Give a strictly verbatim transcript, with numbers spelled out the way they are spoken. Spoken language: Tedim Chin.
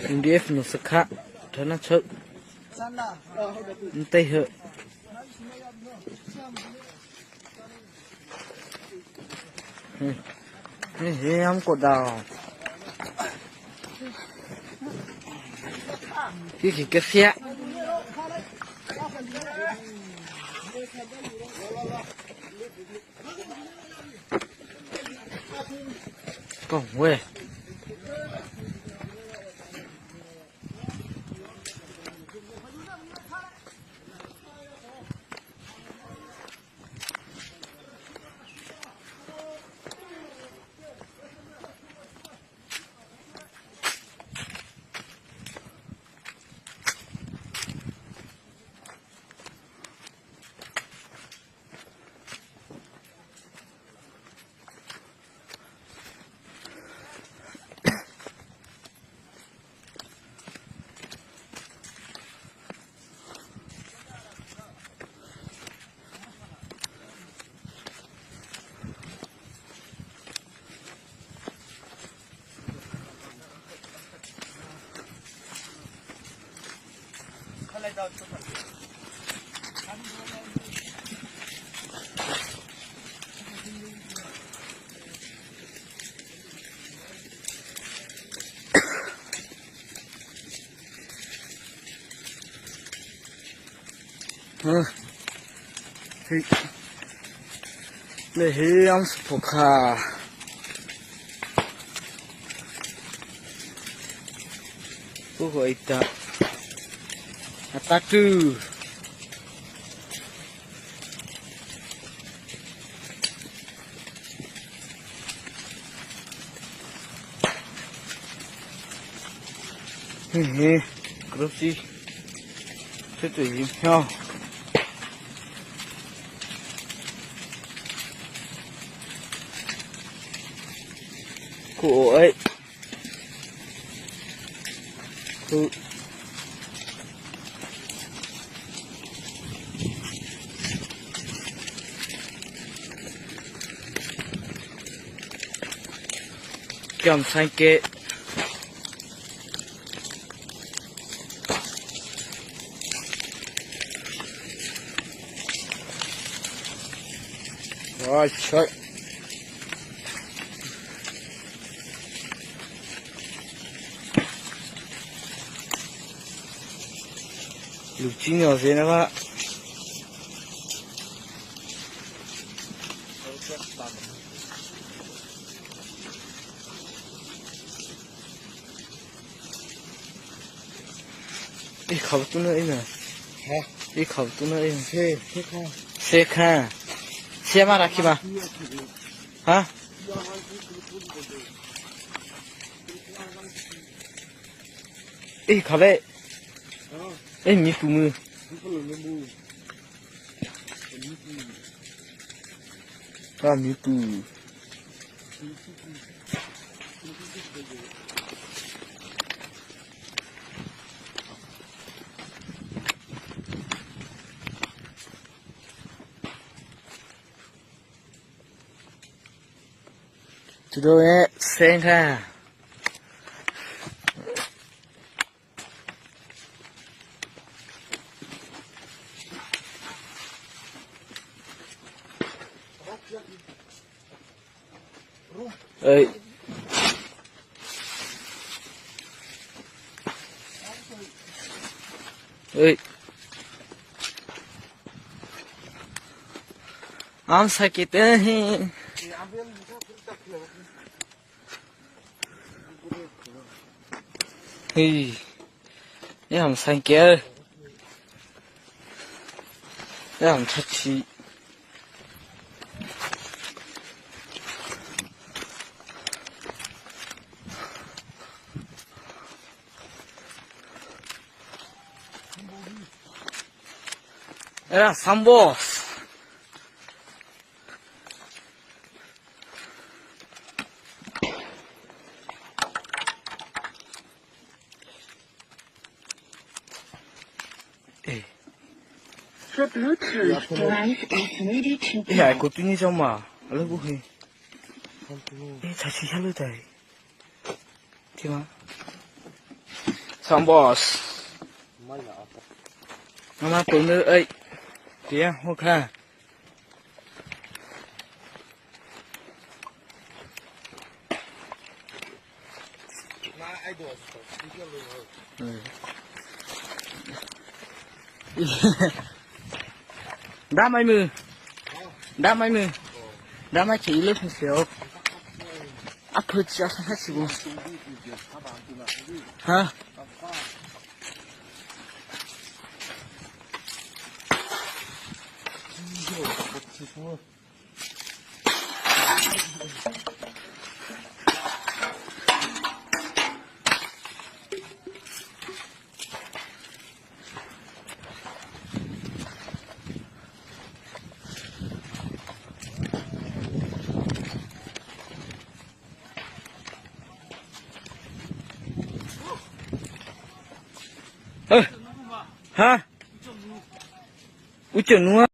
M D F nusia kha, thana chok. Ntai he. He, he, ham ko dau. Ki ki ka sia. Kong we. Hei. Leh hi am supukha. Puhu ita. Atatu. Hi hi, group si. Thế tụi gì theo. Cô ấy. Cô. Kiam sai ke. Rồi, rồi. Lu ci nyo zen a ba. I khau tu na i na. Ha? I khau tu na i na. Se, se kha. Se kha. Se ma ra ki ma. Ha? I khau le. I mi pu mu. Ka mi pu. Tudong e seng kha. Ei. Ei. Am sakit eh. Hi. Ni ham sang kia. Ni ham that chi. Era sambos. Eh. The Bluetooth device is ready to pair. Eh, ai ko tu ni sama. Alo bu he. Eh, sa si sa lo tai. Tima. Sambos. Mama pun ai. Dia hoka. Damai mu. Damai mu. Damai ci ilu sio. Apa ci asa hasibu. Ha? Ơ. Ha? Ui, chở nua.